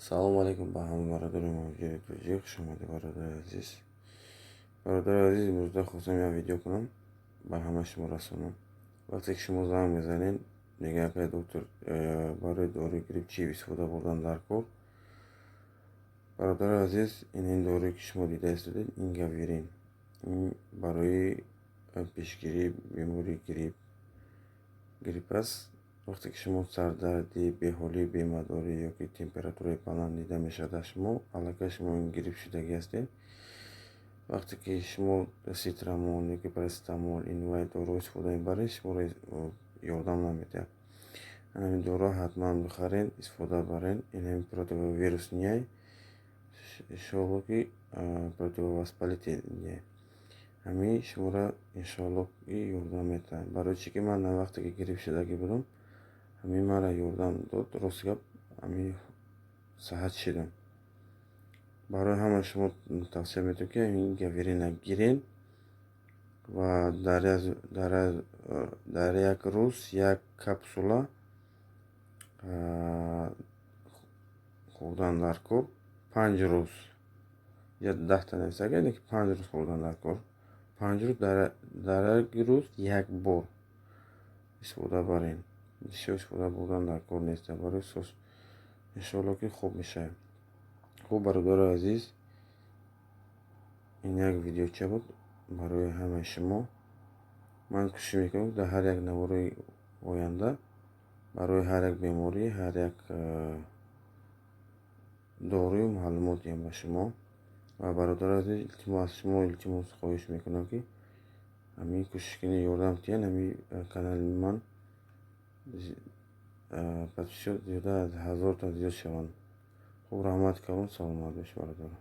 Салому алейкум ба ҳама бародари муҳоҷири тоҷик. Хуш омадед, бародари азиз. Бародари азиз, имрӯза хостам як видео кунам, ба ҳама шумо расонам. Вақте ки шумо занг мезанед, мегӯяд: «Акай доктор, барои доруи грипп чӣ истифода бурдан дар кор?» Бародари азиз, ин доруе, ки шумо дида истодед, ин Гавирин, ин барои пешгирии бемории грипп аст. Вақте ки шумо сардардӣ, беҳолӣ, бемадорӣ ё ки температураи баланд дида мешавад дар шумо, аллакай шумо ин грипп шудагӣ ҳастед. Вақте ки шумо Ситрамон ё ки парацетамол, ин вай доруҳо истифода мебаред, шуморо ёрдам намедиҳад. Ҳамин доруро ҳатман бихаред, истифода баред. Ин ҳамин противовирусный, иншоалло, ки противовоспалительный, ҳамин шуморо, иншоалло, ки ёрдам медиҳад. Барои чӣ ки ман вақте ки грипп шудагӣ будам, ҳамин маро ёрдам дод. Рости гап, ҳамин саҳат шидам. Барои ҳама шумо тавсия медиҳам, ки ҳамин Гавирина гиред ва дар як рӯз як капсула хӯрдан дар кор, 5 рӯз. Я 10-та нависага, ки 5 рӯз хӯрдан дар кор, 5 рӯз, дар як рӯз як бор истифода баред. Бисёр истифода бурдан дар кор нест. Барои сос, иншоалло, ки хуб мешавем. Хуб, бародари азиз, ин як видеоча буд барои ҳамаи шумо. Ман кӯшиш мекунам, дар ҳар як навораи оянда барои ҳар як беморӣ, ҳар як дорую маълумот диҳам ба шумо. Ва, бародари азиз, илтимос, аз шумо илтимос, хоҳиш мекунам, ки ҳамин кӯшиш кунед, ёрдам диҳед ҳамин канали ман подписчиҳо зиёда аз 1000-та зиёд шаванд. Хуб, раҳмат калон, саломат бош, бародарам.